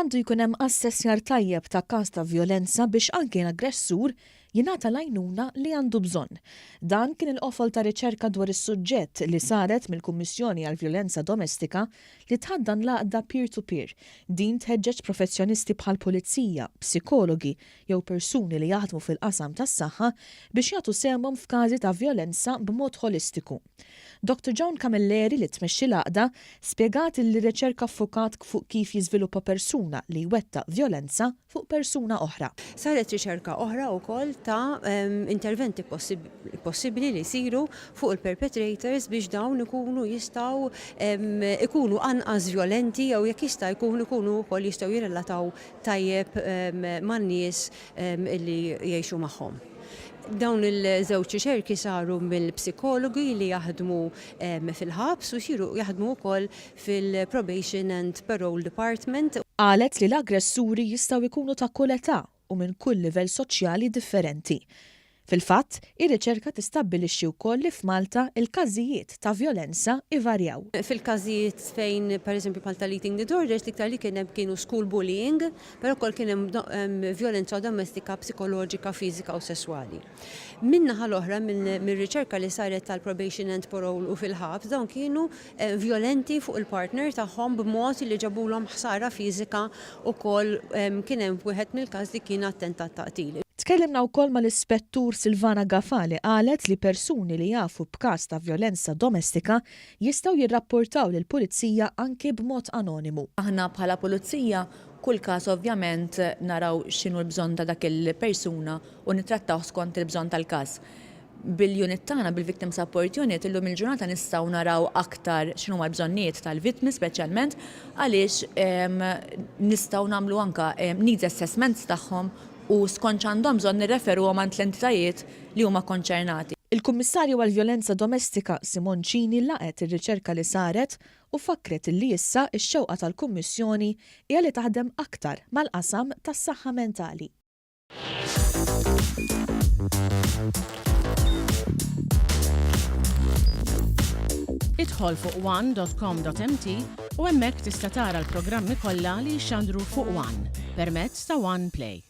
Għandu jkun hemm assessjar tajjeb ta' każ ta' vjolenza biex anki l-aggressur jingħata l-għajnuna li għandu bżonn. Dan kien il-qofol ta' riċerka dwar is-suġġett li saret mill-Kummissjoni għall-Vjolenza Domestika li tħaddan l-għaqda Peer to Peer. Din tħeġġeġ professjonisti bħall-pulizija, psikologi jew persuni li jaħdmu fil-qasam tas-saħħa biex jagħtu sehemhom f'każi ta' vjolenza b'mod ħolistiku. Dottor Joan Camilleri li tmexxi l-għaqda spjegat illi r-riċerka ffukat fuq kif jiżviluppa persuna li jwettaq vjolenza fuq persuna oħra. Saret riċerka oħra wkoll ta' interventi possibbli li jsiru fuq il-perpetrators biex dawn ikunu jistgħu ikunu anqas vjolenti jew jekk jista' jkun ikunu wkoll jistgħu jirrelataw tajjeb man-nies li jgħixu magħhom. Dawn il-żewġ riċerki saru mill-psikologi li jaħdmu fil-ħabs u jsiru jaħdmu wkoll fil-Probation and Parole Department. Qalet li l-aggressuri jistgħu jkunu ta' kull età u minn kull livell soċjali differenti. Fil-fatt, ir-riċerka tistabbilixxi wkoll li f'Malta l-każijiet ta' vjolenza jvarjaw. Fil-każijiet fejn, pereżempju bħal tal-eating disorders, l-iktar li kien hemm kienu school bullying, però wkoll kien hemm vjolenza domestika, psikoloġika, fiżika u sesswali. Min-naħa l-oħra, mir-riċerka li saret tal-probation and parole u fil-ħabs, dawn kienu vjolenti fuq il-partner tagħhom b'mod li ġabulhom ħsara fiżika ukoll kien hemm wieħed mill-każ li kien attentat ta' qtil. Tkellimna wkoll mal-Ispettur Silvana Gafà li qalet li persuni li jafu b'każ ta' vjolenza domestika jistgħu jirrapportaw lill-Pulizija anki b'mod anonimu. Aħna bħala Pulizija kull każ ovvjament naraw x'inhu l-bżonn ta' dak il-persuna u nittrattawh skont il-bżonn tal-każ. Bil-unit tagħna, bil-Victim Support Unit, illum il-ġurnata nistgħu naraw aktar x'inhuma l-bżonnijiet tal-vittmi speċjalment għaliex nistgħu nagħmlu anke needs assessments tagħhom u skont x'għandhom bżonn nirreferuhom għand l-entitajiet li huma konċernati. Il-Kummissarju għall-Vjolenza Domestika, Simone Cini laqgħet ir-riċerka li saret u fakkret li issa x-xewqa tal-Kummissjoni hija li taħdem aktar mal-qasam tas-saħħa mentali. Idħol fuq one.com.mt u hemmhekk tista' tara l-programmi kollha li jixxandru fuq One permezz ta' One Play.